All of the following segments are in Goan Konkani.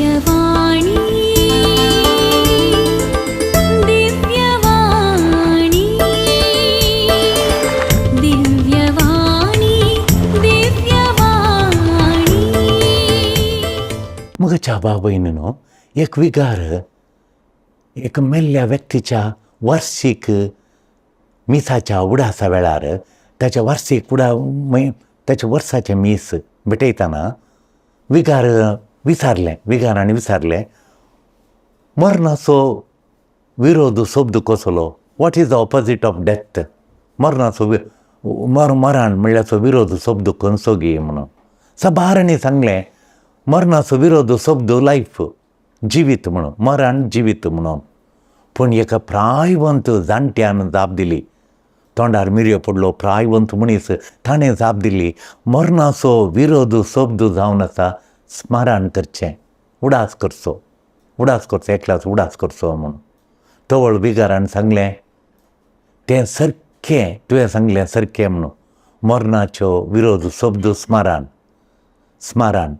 दिव्यवाणी, दिव्यवाणी, दिव्यवाणी, दिव्यवाणी. म्हज्या भाव भयणीनो, एक विगार एक मेल्ल्या व्यक्तीच्या वार्षीक मिसाच्या उडासा वेळार, ताच्या वार्षीक उडा ताच्या वर्साचें मीस भेटयतना विगार विचारलें, विगारांनी विचारलें, मरणाचो विरोध शब्द कसलो? What is the opposite of death? मरणाचो मरण म्हणल्याचो विरोध शब्द खंयचो गी म्हणून. सबारांनी सांगलें, मरणाचो विरोध शब्द लायफ, जिवीत म्हणून, मरण जिवीत म्हणून. पूण एका प्रायवंत जाणट्यान जाप दिली, तोंडार मिरयो पडलो प्रायवंत मनीस, ताणें जाप दिली, मरणाचो विरोध शब्द जावन आसा स्मरण करचें, उडास करचो, उडास करचो, एकल्याचो उडास करचो म्हूण. तवळ बिगारान सांगलें, तें सारकें तुवें सांगलें सारकें म्हणून, मरणाचो विरोध शब्द स्मरण, स्मरण.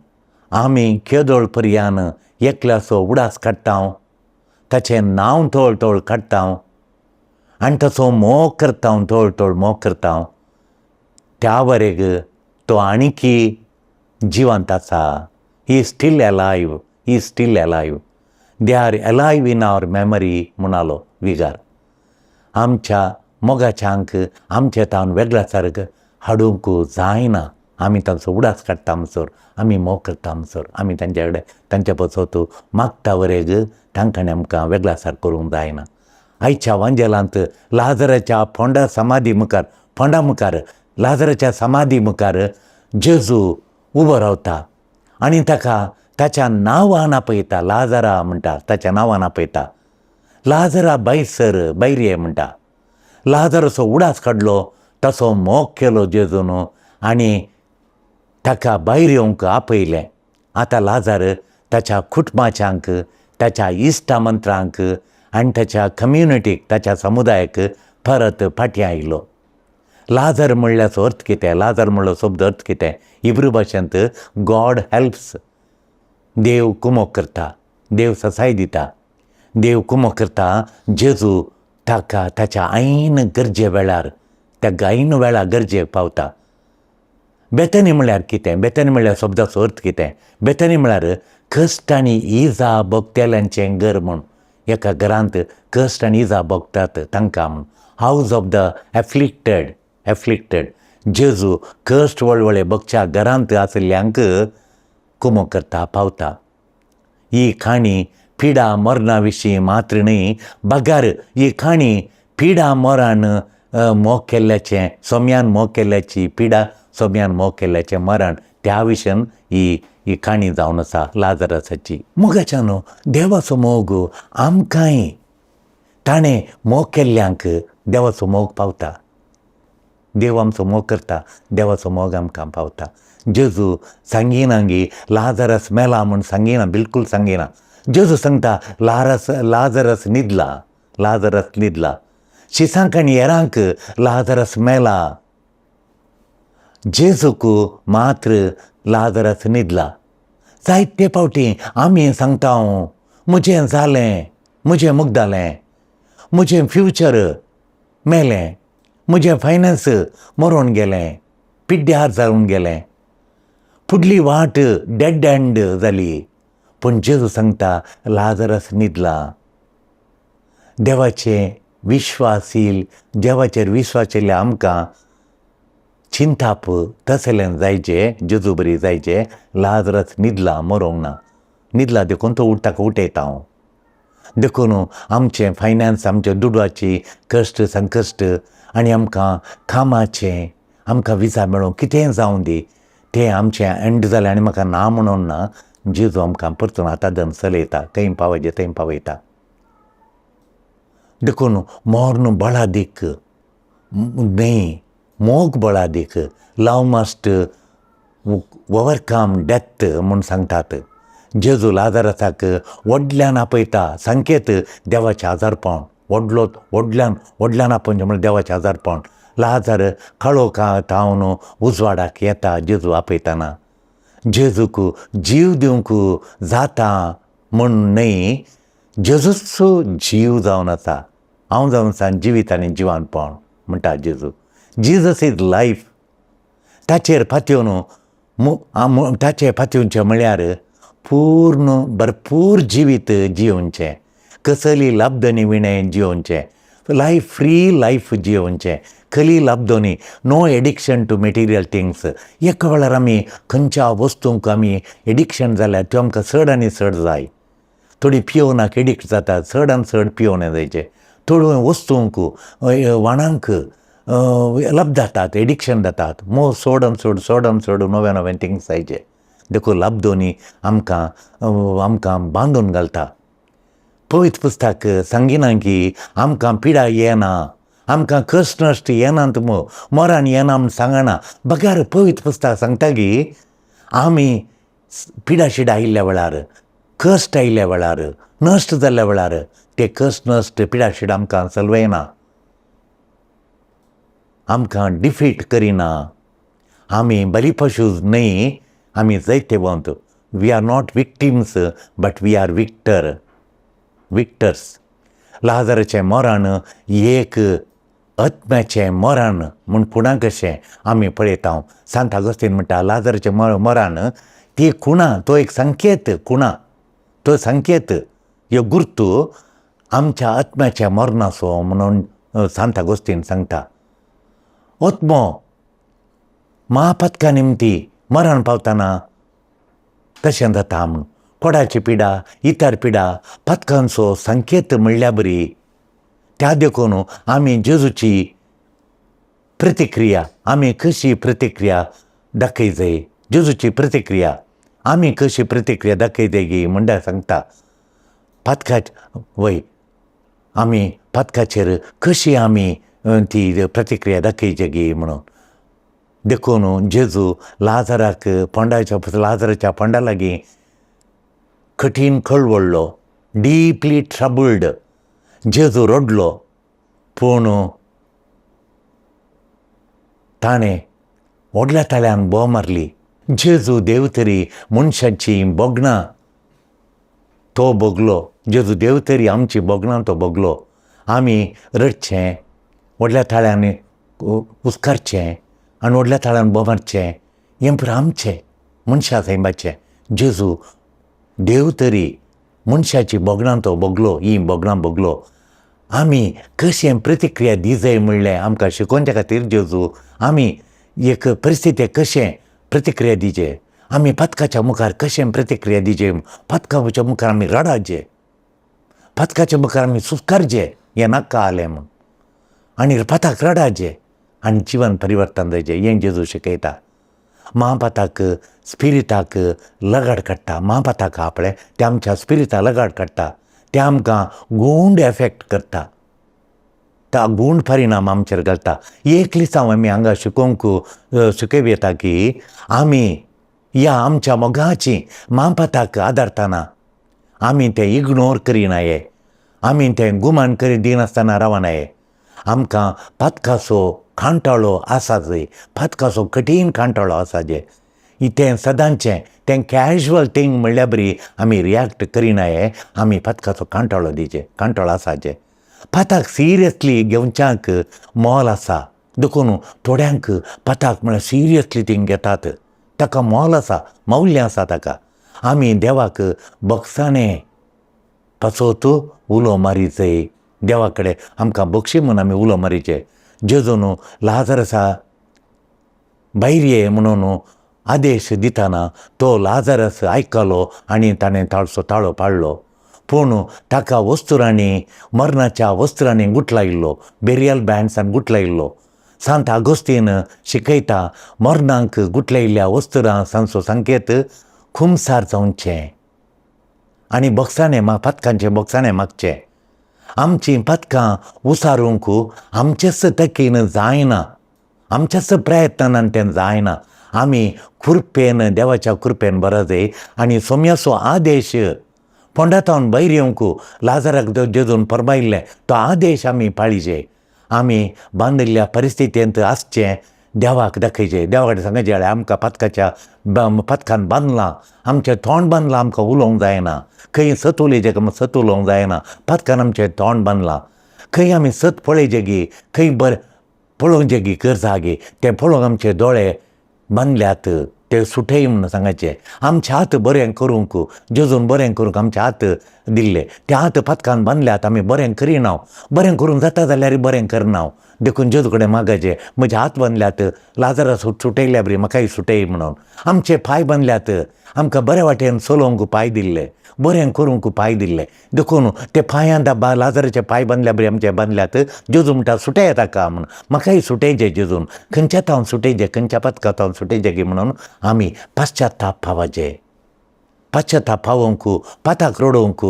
आमी केदोळ पर्यान एकल्याचो उडास काडटा, ताचें नांव तवळ तवळ काडटा आनी ताचो मोग करता, तवळ तवळ मोग करता, त्या वरेग तो आणकी जिवंत आसा. He still alive, he still alive, they are alive in our memory म्हणालो विगार. आमच्या मोगाच्यांक आमच्या तावन वेगळ्या सारक हाडूंक जायना. आमी तांचो उडास काडटा म्हणसर, आमी मोग करता म्हणसर, आमी तांच्या कडेन तांच्या पासत मागता वरेग तांकां आमकां वेगळ्या सारक करूंक जायना. आयच्या वांजेलांत लाजराच्या फोंडा समाधी मुखार, फोंडा मुखार, लाजराच्या समाधी मुखार जेजू उबो रावता आनी ताका ताच्या नांवान आपयता. लाजरा म्हणटा, ताच्या नांवान आपयता, लाजरा भायर सर, भायर ये म्हणटा. लाजराचो उडास काडलो, ताचो मोग केलो जेजून आनी ताका भायर येवंक आपयलें. आतां लाजार ताच्या कुटुंबाच्यांक, ताच्या इश्टा मंत्रांक आनी ताच्या कम्युनिटीक, ताच्या समुदायाक परत फाटीं आयलो. लाजर म्हणल्याचो अर्थ कितें? लाजर म्हणलो शब्द अर्थ कितें? हिब्रू भाशेंत गॉड हेल्प्स, देव कुमोक करता, देव ससाय दिता, देव कुमोक करता. जेजू ताका ताच्या ऐन गरजे वेळार, त्या ऐन वेळार गरजेक पावता. बेतनी म्हळ्यार कितें? बेतनी म्हळ्यार शब्दाचो अर्थ कितें? बेतनी म्हळ्यार कश्ट आनी इजा भोगतेल्यांचें घर म्हूण. एका घरांत कश्ट आनी इजा भोगतात तांकां म्हूण, house of the afflicted, afflicted. जेजू कश्ट वळवळे भोगच्या घरांत आशिल्ल्यांक कुमो करता, पावता. ही काणी पिडा मरणा विशीं मात्र न्हय, बगर ही काणी पिडा मरण मोग केल्ल्याचें, सोम्यान मोग केल्ल्याची पिडा, सोम्यान मोग केल्ल्याचें मरण, त्या विशयान ही ही काणी जावन आसा लाजरसाची. मोगाच्यान देवाचो मोग आमकांय, ताणें मोग केल्ल्यांक देवाचो मोग पावता. देव आमचो मोग करता, देवाचो मोग आमकां पावता. जेजू सांगिना गी लाजरस मेला म्हूण सांगिना, बिलकूल सांगिना. जेजू सांगता, लारस लाजरस न्हिदला, लाजरस न्हिदला. शिसांक आनी हेरांक लाजरस मेला, जेजूक मात्र लाजरस न्हिदला. जायते फावटी आमी सांगता, म्हजें जालें, म्हजें मुगदालें, म्हजें फ्युचर मेलें, म्हजें फायनान्स मरोन गेलें, पिड्ड्यार जावन गेलें, फुडली वाट डेड एंड जाली. पूण जेजू सांगता, लाजरस न्हिदला. देवाचें विश्वासील, देवाचेर विश्वास आशिल्ल्या आमकां चिंताप तसलें जायचें, जेजू बरी जायचें. लाजरस न्हिदला, मरोंक ना, न्हिदला देखून तो ताका उठयता हांव. देखून आमचें फायनान्स, आमच्या दुडवाची कश्ट संकश्ट आनी आमकां कामाचें, आमकां विजा मेळूं, कितेंय जावं दी, तें आमचें एंड जालें आनी म्हाका ना म्हणून ना, जेजू आमकां परतून आतां धन चलयता, थंय पावयचे थंय पावयता. देखून मर्ण बळादीक न्हय, मोग बळादीक. Love must overcome death म्हूण सांगतात. जेजू लाजरसाक व्हडल्यान आपयता, संकेत देवाचें आजारपण. व्हडलो व्हडल्यान व्हडल्यान आपोवचें म्हळ्यार देवाचें आजारपण. लाजर काळोखा तावन उजवाडाक येता जेजू आपयतना. जेजूक जीव दिवंक जाता म्हूण न्हय, जेजूच जीव जावन आसा. हांव जावन आसा जिवीत आनी जिवानपण म्हणटा जेजू. Jesus is life. ताचेर पातयेवन ताचेर पातयेवचें म्हळ्यार पूर्ण भरपूर जिवीत जियोवचें, कसली लाबदनी विणें जियोवचें, लायफ फ्री लायफ जियोवचें, कली लाबदोनी, no addiction to material things. एका वेळार आमी खंयच्या वस्तूंक आमी एडिक्शन जाल्यार त्यो आमकां चड आनी चड जाय. थोडीं पियोवनाक एडिक्ट जाता, चड आनी चड पियोवना जायचें. थोड्यो वस्तूंक वाणांक लब जातात, एडिक्शन जातात, मोर चड आनी चड चड आनी चड नवें नवें थिंग्स जायचें. देखून लाबदोनी आमकां आमकां बांदून घालता. पवित्र पुस्तक सांगिना की आमकां पिडा येना, आमकां कश्ट नश्ट येनात, मरण येना म्हूण सांगना. बगर पवित्र पुस्तक सांगता की आमी पिडा शिडा आयिल्ल्या वेळार, कश्ट आयिल्ल्या वेळार, नश्ट जाल्ल्या वेळार ते कश्ट नश्ट पिडा शिडा आमकां चलवयना, आमकां डिफीट करिना. आमी बलिपशू न्हय, आमी जैतेवंत. We are not victims but we are victor, victors. लाजराचें मरण एक आत्म्याचें मरण म्हूण खुणा कशें आमी पळयता. सांत आगोस्तीन म्हणटा लाजराचें मरण ती खुणा, तो एक संकेत खुणा, तो संकेत ह्यो गुर्तू आमच्या आत्म्याच्या मरणाचो म्हणून सांत आगोस्तीन सांगता. आत्मो महापतका निमती मरण पावतना तशें जाता म्हूण. कोडाची पिडा, इतर पिडा पतकांचो संकेत म्हणल्या बरी. त्या देखून आमी जेजूची प्रतिक्रिया, आमी कशी प्रतिक्रिया दाखय जाय, जेजूची प्रतिक्रिया आमी कशी प्रतिक्रिया दाखय जाय गी म्हणल्यार सांगता. पातका वय आमी पातकाचेर कशी आमी ती प्रतिक्रिया दाखयची गी म्हणून. देखून जेजू लाजराक पोंडाच्या लाजराच्या पोंडा लागीं कठीण कळवळ्ळो, डिपली ट्रबल्ड. जेजू रडलो, पूण ताणें व्हडल्या ताळ्यान बोव मारली. जेजू देव तरी मनशाची भोगणां तो भोगलो. जेजू देव तरी आमची भोगणां तो भोगलो. आमी रडचें, व्हडल्या ताळ्यान उस्कारचें आनी व्हडल्या ताळ्यान बोव मारचें, हें पुरो आमचें मनशा सैमाचें. जेजू देव तरी मनशाची भोगणां तो भोगलो, हीं भोगणां भोगलो. आमी कशें प्रतिक्रिया दिजाय म्हणलें आमकां शिकोवच्या खातीर जेजू आमी एक परिस्थितीक कशें प्रतिक्रिया दिचे, आमी पथकाच्या मुखार कशें प्रतिक्रिया दिचे. पथकाच्या मुखार आमी रडाचे, पथकाच्या मुखार आमी सुस्कारचे, हें नाका आलें म्हूण, आनी पथाक रडाचे आनी जिवन परिवर्तन जायचें, हें जेजू शिकयता. महापाताक स्पिरिताक लगाड काडटा, महापाताक आपलें तें आमच्या स्पिरिता लगाड काडटा, तें आमकां गुंड एफेक्ट करता, त्या गूण परिणाम आमचेर घालता. एक लिसांव आमी हांगा शिकोवंक शिकयब येता की आमी ह्या आमच्या मोगाची मापाताक आदारतना आमी तें इग्नोर करिनाये, आमी तें गुमान करी दिनासतना रावनाये. आमकां पातकाचो कांटाळो आसा जंय, पातकाचो कठीण कांटाळो आसा जे, तें सदांचें तें कॅज्युअल थींग म्हणल्यार बरी आमी रिएक्ट करिनाये. आमी पातकाचो कांटाळो दिवचें, कांटाळो आसा जे पाताक सिरियसली घेवच्याक मोल आसा. देखून थोड्यांक पाताक म्हळ्यार सिरियसली ती घेतात, ताका मोल आसा, मौल्य आसा ताका. आमी देवाक भोगसाणें पासत उलो मारीचय, देवा कडेन आमकां बक्षी म्हूण आमी उलो मारीचे. जेजून लाजरसा भायर ये म्हणून आदेश दितना तो लाजरस आयकलो आनी ताणें ताळसो ताळो पाडलो. पूण ताका वस्तुरांनी, मरणाच्या वस्त्रांनी गुटलायिल्लो, बेरियल बँड्सान गुटलायिल्लो. सांत आगोस्तीन शिकयता मरणाक गुटलायिल्ल्या वस्त्रां सांचो संकेत खुमसार जावचें आनी बोगसाणें पातकांचें बोगसाणें मागचें. आमचीं पातकां उसारूंक आमचेच तकीन जायना, आमच्याच प्रयत्नान तें जायना. आमी कृपेन, देवाच्या कृपेन बरो जाय आनी सोम्याचो आदेश फोंडातावन भायर येवंक लाजराक जेजून फर्मायिल्लें तो आदेश आमी पाळीचे. आमी बांदिल्ल्या परिस्थितींत आसचें, देवाक दाखयचें, देवा कडेन सांगचें, आमकां पातकाच्या पातकान बांदलां, आमचें तोंड बांदलां, आमकां उलोवंक जायना, खंय सत उलयचें काय सत उलोवंक जायना, पातकान आमचें तोंड बांदलां, खंय आमी सत पळयचें गी, खंय बरें पळोवचें गी करता गी, तें पळोवंक आमचे दोळे बांदल्यात, ते सुटय म्हणून सांगाचें. आमचे हात बरें करूंक, जेजून बरें करूंक आमचे हात दिल्ले, ते हात पातकान बांदल्यात, आमी बरें करिना, बरें करूंक जाता जाल्यार बरें करना, देखून जेजू कडेन मागाचें, म्हजे हात बांदल्यात, लाजरा सुटयल्या बरी म्हाकाय सुटय म्हणून. आमचे पांय बांदल्यात, आमकां बरे वाटेन चलोवंक पांय दिल्ले, बरें करूंक पांय दिल्ले, देखून ते पांयां दाबा लाजराचे पांय बांदल्या बरी आमचे बांदल्यात, जेजू म्हणटा सुटय ताका म्हणून, म्हाकाय सुटयचें जेजून, खंयच्या तावन सुटयचें, खंयच्या पातका तावन सुटयचें की म्हणून आमी पाश्चाताप पावाचें, पाश्चाताप पावोवंक, पाताक रडोवंक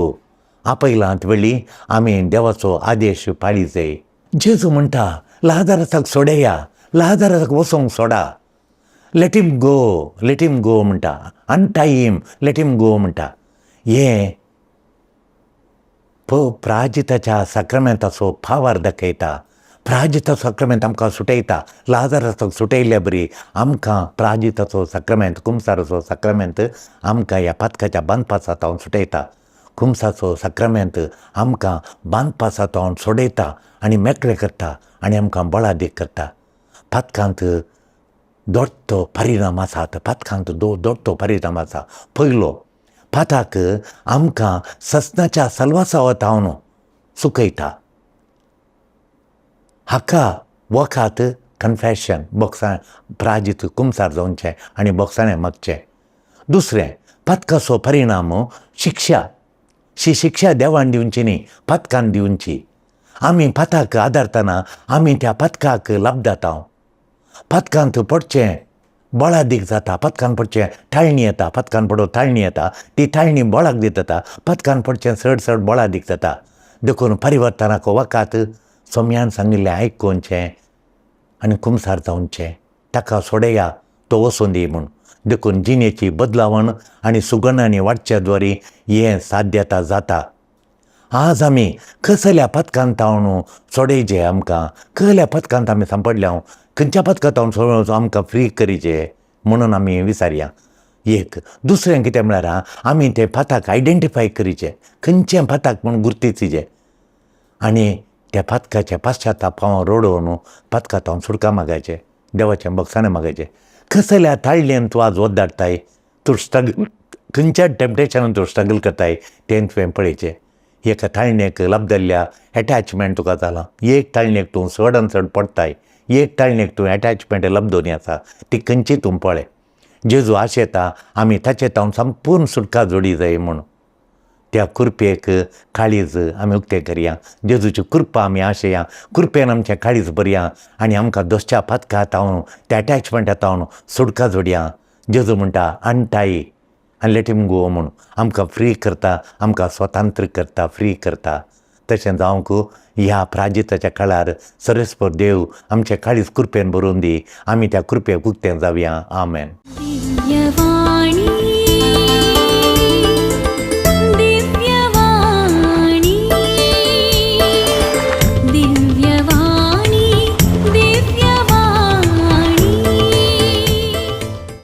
आपयलांत वेळी आमी देवाचो आदेश पाळी जाय. जेजू म्हणटा लाजराक सोडया, लाजराक वचोंक सोडा, let him go, let him go म्हणटा, untie him, let him go म्हणटा. हें प्राजिताच्या साक्रमेंताचो फावार दाखयता. प्राजिताचो साक्रमेंत आमकां सुटयता, लाजराचो सुटयल्ल्या बरी आमकां प्राजिताचो साक्रमेंत, कुमसाराचो साक्रमेंत आमकां ह्या पातकाच्या बांदपाचा तावन सुटयता. कुमसाचो साक्रमेंत आमकां बांदपाचा तावन सोडयता आनी मेकळें करता आनी आमकां बळादीक करता. पातकांत दोडतो परिणाम आसात, पातकांत दोडतो परिणाम आसा. पयलो, पाताक आमकां ससनाच्या सलवासा वतावन सुकयता. हाका वखात कन्फेशन, बोक्सां प्राजीत कुमसार जावचें आनी बोक्साणें मागचें. दुसरें, पातकाचो परिणाम शिक्षा, शी शिक्षा देवान दिवची न्ही, पातकान दिवची. आमी पाताक आदारतना आमी त्या पातकाक लाबदाता. पातकांत पडचें बळादीक जाता, पातकान पडचें ताळणी येता, पातकान पडोवन ताळणी येता, ती ताळणी बळाक दिता, पातकान पडचें चड चड बळादीक जाता. देखून परिवर्तनाक वकात सोम्यान सांगिल्लें आयकुचें आनी कुमसार जावचें, ताका सोडया तो वचून दी म्हूण. देखून जिणेची बदलावण आनी सुगणांनी वाडच्या द्वारी हें साध्यता जाता. आज आमी कसल्या पथकान तावन सोडयचे, आमकां कसल्या पथकांत आमी सांपडल्या, खंयच्या पथकांत तावन आमकां फ्री करीचे म्हणून आमी विचारया. एक दुसरें कितें म्हळ्यार आमी ते पथक आयडेंटिफाय करीचे, खंयचें पथक म्हूण गुर्तीचें आनी त्या पथकाचे पश्चाताप हांव रडोवन पथकांत हांव सुटका मागायचें, देवाचें बक्षाणें मागायचें. कसल्या ताळयेन तूं आज वत धाडटाय, तूं स्ट्रगल खंयच्या टेम्पटेशनान तूं स्ट्रगल करताय तें तुवें पळयचें. एका ताळणेक लब्दल्ल्या एटॅचमेंट तुका जालां, एक ताळणेक तूं चडान चड पडटाय, एक ताळणेक तूं एटॅचमेंट लब्दोनी आसा ती खंयची तूं पळय. जेजू आशेता आमी ताचे तावन संपूर्ण सुटका जोडी जाय म्हूण. त्या कृपेक काळीज आमी उक्तें करया, जेजूची कृपा आमी आशेया, कृपेन आमचें काळीज भरया आनी आमकां दोसच्या पातका तावन त्या एटॅचमेंटा तावन सुटका जोडया. जेजू म्हणटा अनटाय आनी let him गो म्हूण आमकां फ्री करता, आमकां स्वतंत्र करता, फ्री करता. तशें जावंक ह्या प्राजिताच्या काळार सर्वेस्पर देव आमचें काळीज कृपेन भरून दी, आमी त्या कृपेक उक्तें जावया. आमेन. दिव्यवाणी.